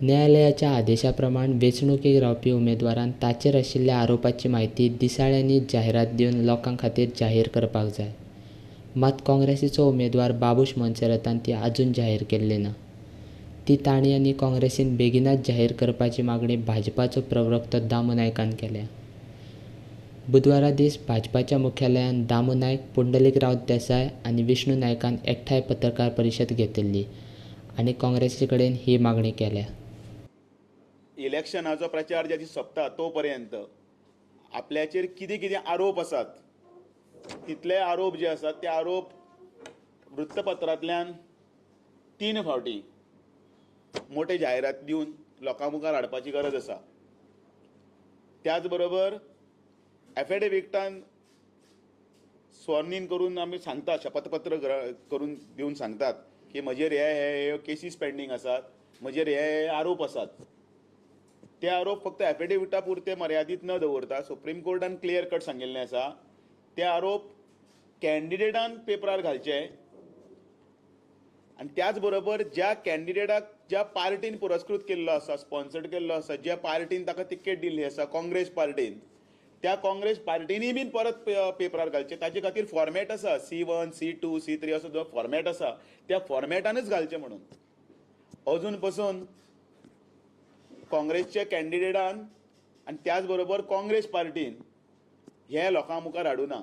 न्यायालयाच्या आदेशा प्रमाण वेंचणुकेक रावपी उमेदवारान ताचेर आशिल्ल्या आरोपाची म्हायती दिसाळ्यांनी जाहिरात दिवन लोकां खातीर जाहीर करपाक जाय. मात काँग्रेसीचो उमेदवार बाबूश मोन्सेरातान ती आजून जाहीर केल्ली ना. ती तांणी आनी काँग्रेसीन बेगिनाच जाहीर करपाची मागणी भाजपाचो प्रवक्तो दामू नायकान केल्या. बुधवारा दीस भाजपाच्या मुख्यालयांत दामू नायक, पुंडलीक राऊत देसाय आनी विष्णू नायकान एकठांय पत्रकार परिशद घेतिल्ली आनी काँग्रेसी कडेन ही मागणी केल्या. इलेक्शनाचो प्रचार ज्या दीस सोंपता तो पर्यंत आपल्याचेर कितें कितें आरोप आसात तितले आरोप जे आसात ते आरोप वृत्तपत्रांतल्यान 3 फावटी मोठे जाहिरात दिवन लोकां मुखार हाडपाची गरज आसा. त्याच बरोबर एफिडेविटान स्वर्णीन करून आमी सांगतात, शपथपत्र करून दिवन सांगतात की म्हजेर हे हे केसीस पेंडींग आसात, म्हजेर हे आरोप आसात. ते आरोप फक्त एफिडेविटा पुरते मर्यादीत न दवरता सुप्रीम कोर्टान क्लियर कट सांगिल्लें आसा, ते आरोप कॅन्डिडेटान पेपरार घालचे आनी त्याच बरोबर ज्या कॅन्डिडेटाक ज्या पार्टीन पुरस्कृत केल्लो आसा, स्पॉन्सर्ड केल्लो आसा, ज्या पार्टीन ताका तिकेट दिल्ली आसा काँग्रेस पार्टीन, त्या काँग्रेस पार्टीनी बीन परत पेपरार घालचे. ताचे खातीर फॉर्मेट आसा, C1 C2 C3 असो जो फॉर्मेट आसा त्या फॉर्मेटानूच घालचे म्हणून. अजून पसून काँग्रेसच्या कॅन्डिडेटान आनी त्याच बरोबर काँग्रेस पार्टीन हे लोकां मुखार हाडूना.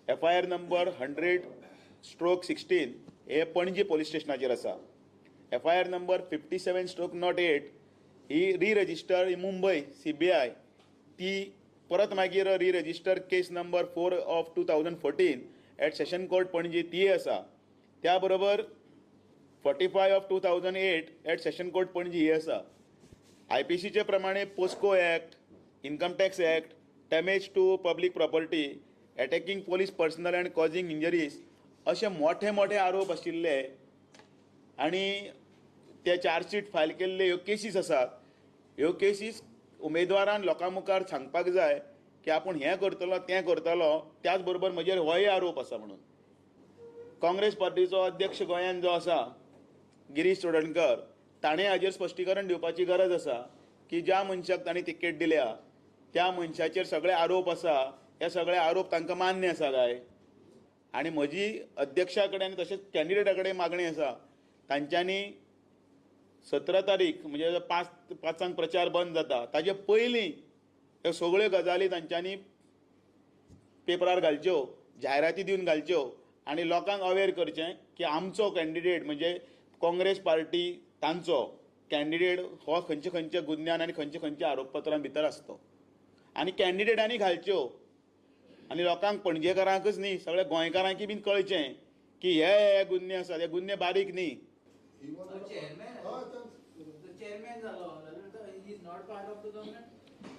FIR number 100/16 हे पणजी पोलीस स्टेशनाचेर आसा. FIR number 57/08 ही री-रजिस्टर ही मुंबय CBI, ती परत मागीर re register case number 4 of 2014 at session court Panaji ती आसा. त्या बरोबर 45 of 2008 at session court Panaji ही आसा. IPCचे प्रमाणे POCSO act, income tax act, damage to public property, attacking police personnel and causing injuries अशे मोठे मोठे आरोप आशिल्ले आनी ते चार्जशीट फायल केल्ले ह्यो केसीस आसात. ह्यो केसीस उमेदवारान लोकां मुखार सांगपाक जाय की आपूण हें करतलो तें करतलो, त्याच बरोबर म्हजेर होय आरोप आसा म्हणून. काँग्रेस पार्टीचो अध्यक्ष गोंयांत जो आसा गिरीश चोडणकर, ताणें हाजेर स्पश्टीकरण दिवपाची गरज आसा की ज्या मनशाक तांणी तिकेट दिल्या त्या मनशाचेर सगळे आरोप आसा, हे सगळे आरोप तांकां मान्य आसा काय? आनी म्हजी अध्यक्षा कडेन तशेंच कॅन्डिडेटा कडेन मागणी आसा, तांच्यांनी 17 तारीख म्हणजे 5 प्रचार बंद जाता ताजे पयलीं ह्यो सगळ्यो गजाली तांच्यांनी पेपरार घालच्यो, जायराती दिवन घालच्यो आनी लोकांक अवेर करचें की आमचो कॅन्डिडेट म्हणजे काँग्रेस पार्टी तांचो कॅन्डिडेट हो खंयचे खंयचे गुन्यांव आनी खंयचे खंयचे आरोपपत्रां भितर आसतो. आनी कॅन्डिडेटांनी घालच्यो आनी लोकांक, पणजेकारांकच न्ही सगळ्या गोंयकारांकी बीन कळचें की हे हे गुन्हे आसात, हे गुन्हे बारीक न्ही.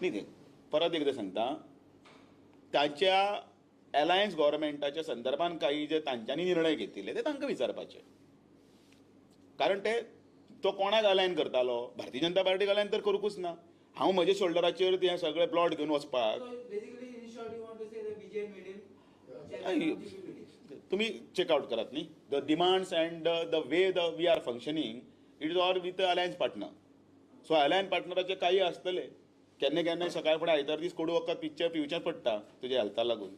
न्ही ते परत एकदां सांगता, तांच्या अलायन्स गव्हर्मेंटाच्या संदर्भान काही जे तांच्यांनी निर्णय घेतिल्ले ते तांकां विचारपाचे, कारण ते तो कोणाक अलायन करतालो, भारतीय जनता पार्टीक अलायन तर करूंकूच ना. हांव म्हज्या शोल्डराचेर ते सगळे प्लॉट घेवन वचपाक. तुमी चेकआवट करात न्ही, the demands and the way the we are functioning it is all with alliance partner. So alliance पार्टनराचे काही आसतले, केन्ना केन्ना सकाळ फुडें आयतार दीस कोडू वखद पिवचें पिवचेंच पडटा तुज्या हेल्था लागून.